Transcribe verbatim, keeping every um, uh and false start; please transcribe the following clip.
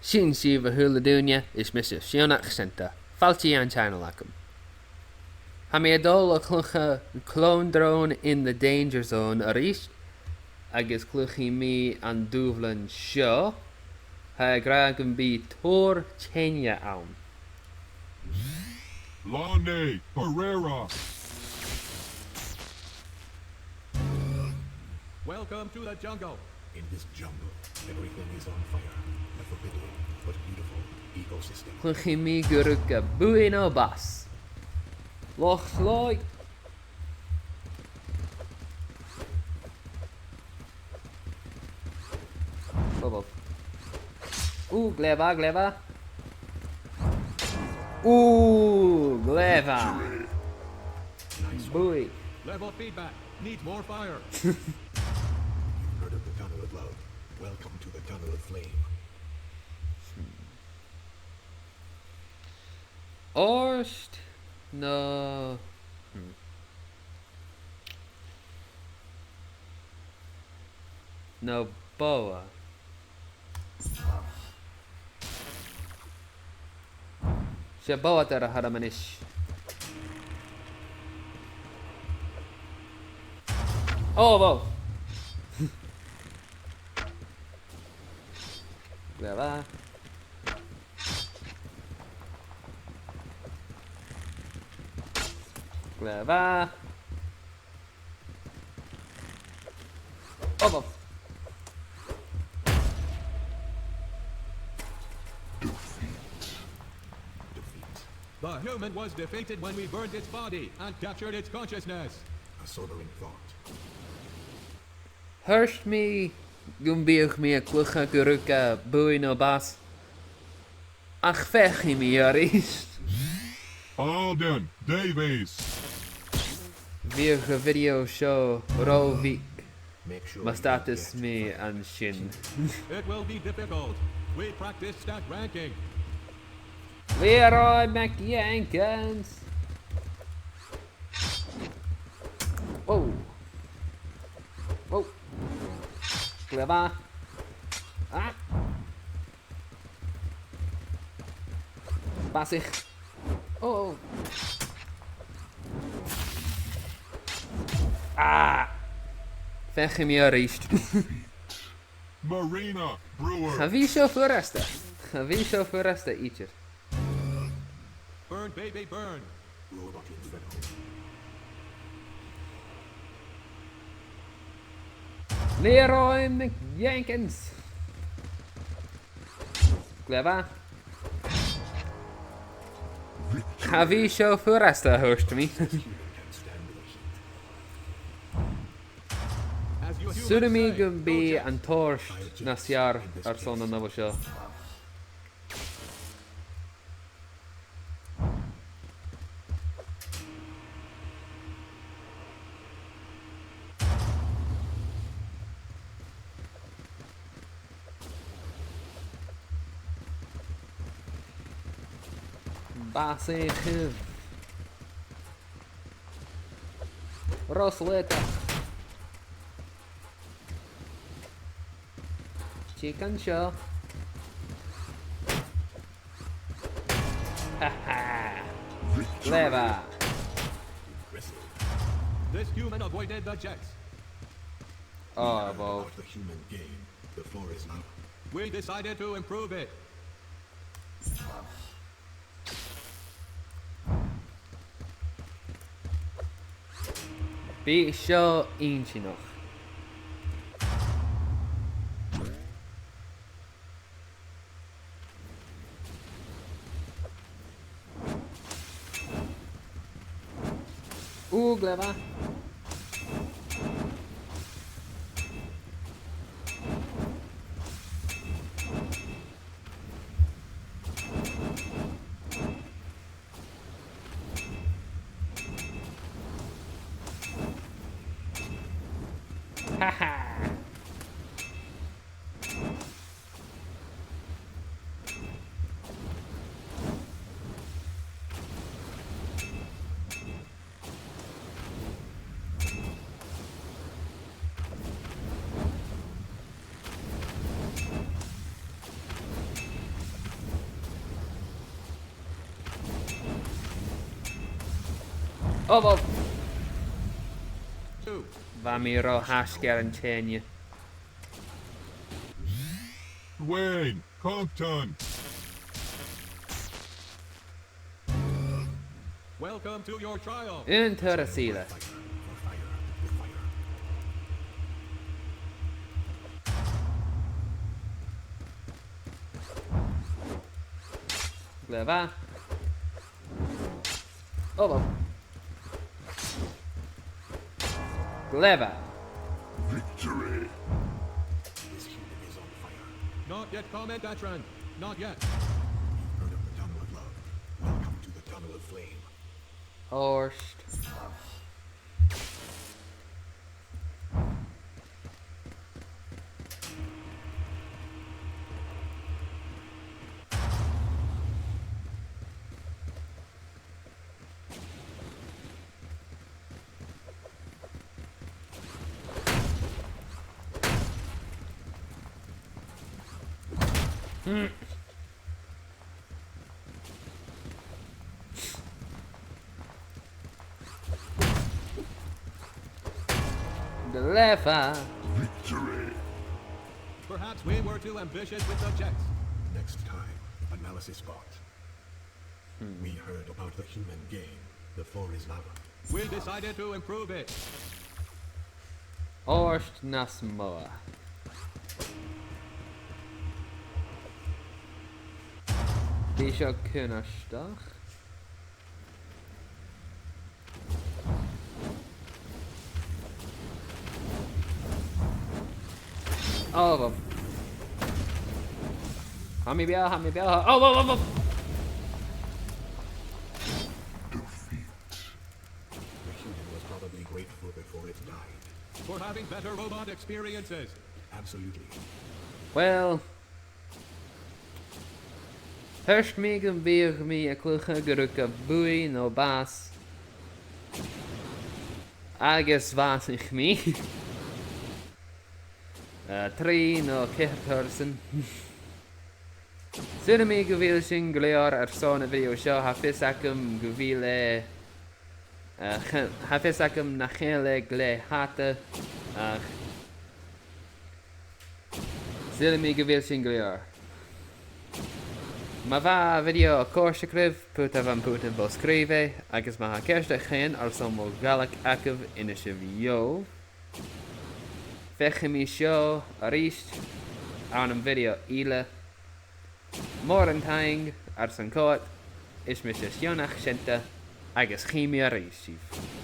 Sin sibh, a h-uile duine, is mise Sionnach Seanta. Fàilte dhan channel agam. Tha mi a' dol a chluich Clone Drone in the Danger Zone a-rithist, agus cluichidh mi an dùbhlan seo. Tha e ag ràdh gum bi tòrr teine ann. Lane Pereira. Welcome to the jungle. In this jungle, everything is on fire. A forbidding but beautiful ecosystem. Cluichidh mi gu ruige buaidh no bàs. Loch Sloy. Bubbles. Ooh, glè mhath, glè mhath. Ooh, glè mhath. Nice one. Buaidh. Level feedback. Needs more fire. You've heard of the Tunnel of Love. Welcome to the Tunnel of Flame. Ort no. Hmm. No bogha. 'S e bogha a th' orm a-nis. Oh, wow. Glè mhath. Glè mhath. Bubbles. Defeat. The human was defeated when we burned its body and captured its consciousness. A sobering thought. Thuirt mi gum biodh mi a' cluiche gu ruige buaidh no bàs. Ach feuchaidh mi a-rithist. Alden Davies. Bhiodh a' video seo ro mhic. Make sure. Mus stadaidh mi an sin. It will be difficult. We practice stat ranking. Leroy McJenkins. Wow. Wow. Glè mhath. Ah. Bàsaich. Oh. Ah. Feuchaidh mi a-rithist. Marina Brewer. Cha bhi seo furasta. Cha bhi seo furasta idir. Burn, baby, burn. Robot Inferno. Leroy McJenkins. Glè mhath. Cha bhi seo furasta, thuirt mi. Saoilidh mi gum bi an toirt nas fheàrr airson an obair seo. Bàsaich. Ros leth. Tìg an seo. Ha ha. Glè mhath. This human avoided the jets. Oh, wow. The human game. The floor is now. We decided to improve it. Bidh seo inntinneach. Ooh, glè mhath. Ha ha. Oh, well. Bha mi ro thasg air an teine. Dwayne Compton. Welcome to your trial. Aon turas eile. Glè mhath. Oh, well. Glè mhath. Victory. This human is on fire. Not yet, Comment Atron. Not yet. You've heard of the Tunnel of Love. Welcome to the Tunnel of Flame. Ort. Hmm. Glè mhath. Victory. Perhaps we were too ambitious with the checks. Next time, analysis bot. Hmm. We heard about the human game. The floor is lava. We decided to improve it. Ort nas motha. Bidh seo cunnartach. Oh, well. Tha mi beò, tha mi beò. Oh, well, well, well. Defeat. The human was probably grateful before it died. For having better robot experiences. Absolutely. Well, thuirt mi gum biodh mi a' cluiche gu ruige buaidh no bàs. Agus bhàsaich mi. Eh, trì no ceithir tursan. Saoilidh mi gu bheil sin gu leòr airson a' video seo. Tha fios agam gu bheil e, eh, ch-, tha fios agam nach eil e glè fhada, ach saoilidh mi gu bheil sin gu leòr. Ma bha a' video a' còrdadh ribh, put am putan bho sgrìobh e, agus ma tha ceist agaibh airson mo Ghàidhlig agaibh, innsibh dhomh. Feuchaidh mi seo a-rithist ann am video eile. Mòran taing airson coimhead, is mise Sionnach Seunta, agus chì mi a-rithist sibh.